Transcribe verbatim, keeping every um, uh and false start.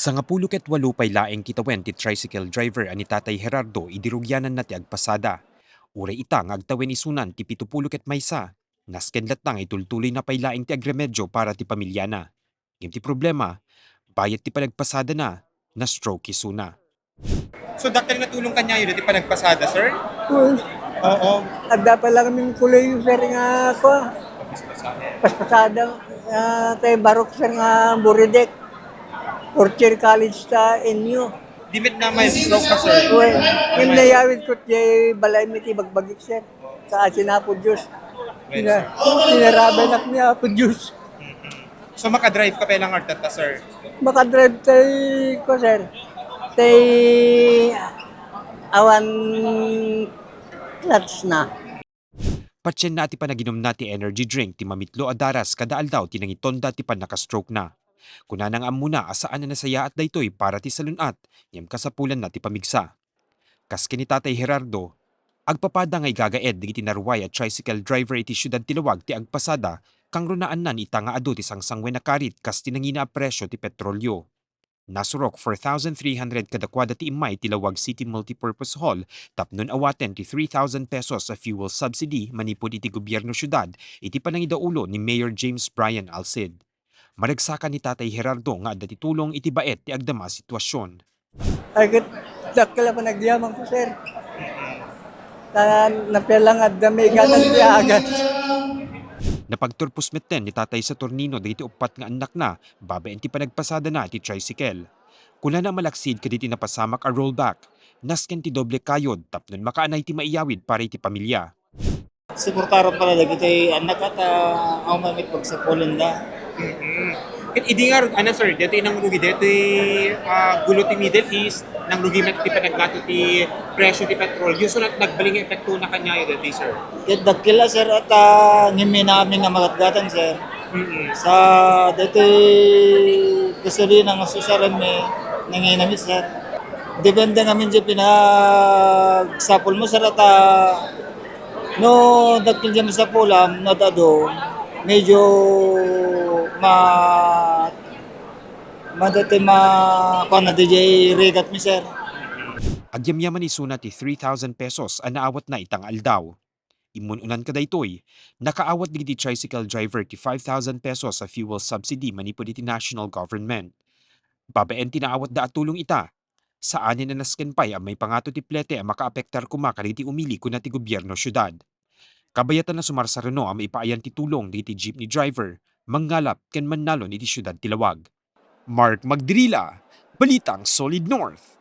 Sangapulo ket walo pay laeng ti tawen ti tricycle driver a ni Tatay Gerardo idi rugiananna ti agpasada. Uray ita nga agtawen isunan ti pitupulo ket maysa, nasken latta nga itultuloyna pay laeng ti agremedyo para ti pamiliana. Ngem ti problema, bayat ti panagpasadana, na-stroke isuna. So, dakkel nga tulong kaniayo daytoy panagpasada, sir? Uy, Oo. Adda pay lang amin kuleyo, sir, nga kua. Paspasada. Paspasada, ah, tay barok, sir, nga buridek. Fourth year college ta inyo. Di met na ma-stroke ka, sir? Uy, ngem nayawid ko ti balay mi ti bagbagik, sir. Sa asin Apo Diyos. Right, Pina-, sir. Pinarabaynak ni Apo Diyos. So, makadrive ka pay lang artatta, sir? Makadrive tay, ko, sir. Tay awan clutch na. Patienna a ti panaginumna ti energy drink ti mamitlo a daras kada aldaw ti nangitonda ti pannaka-stroke na. Kunana nga ammona a saan a nasayaat daytoy para ti salun-at, ngem kasapulanna ti pamigsa. Kas ken ni Tatay Gerardo, agpapada nga igagaed dagiti naruay a tricycle driver iti siudad ti Laoag ti agpasada, kangrunaannan ita nga adu ti sangsangwen a karit kas ti nangina a presio ti petrolio. Nasurok four thousand three hundred kadakuada ti immay ti Laoag City Multipurpose Hall tapno awaten ti three thousand pesos a fuel subsidy manipud iti gobierno siudad iti panangidaulo ni Mayor James Brian Alcid. Maragsakan ni Tatay Gerardo nga adda ti tulong iti baet ti agdama a sitwasion. Ay, ket dakkel a panagyaman ko, sir. Ta napia lang adda maigatan ti agas. Napagturpos metten ni Tatay Saturnino dagiti uppat nga annakna babaen ti panagpasadana ti tricycle. Kunana a malaksid kadagiti napasamak a rollback, nasken ti doble kayod tapno makaanay ti maiyawid para iti pamilia. Suportaran pala dagiti annak at, ah, awan met pagsapulenda. Mm. Ket idi nga, ano, sir, daytoy nangrugi, daytoy, ah, gulo ti Middle East, nangrugi met ti panaggato ti presyo ti petrol. Usually, nagbalin nga epektona kaniayo daytoy, sir? Ket dakkel la, sir, at, ah, ngem amin nga magatgatan, sir. Mm. Sa daytoy gasolina nga susaranmi, nanginamit, sir. Depende ngamin ti pinagsapulmo, sir, at, ah, no dakkel ti masapulam, no ad-adu, medyo ma-, madati ma-, kuan na, diay rigatmi, sir. Agyamyaman isuna ti three thousand pesos a naawatna ita nga aldaw. Immun-unan kadaytoy, nakaawat dagiti tricycle driver ti five thousand pesos a fuel subsidy manipud iti national government. Babaen ti naawatda a tulong ita, saanen a nasken pay a maipangato ti plete a makaapektar koma kadagiti umili kuna ti gobierno siudad. Kabayatan a sumarsaruno a maipaayan ti tulong dagiti jeepney driver, manngalap ken mannalon iti siudad ti Laoag. Mark Magdirila, Balitang Solid North.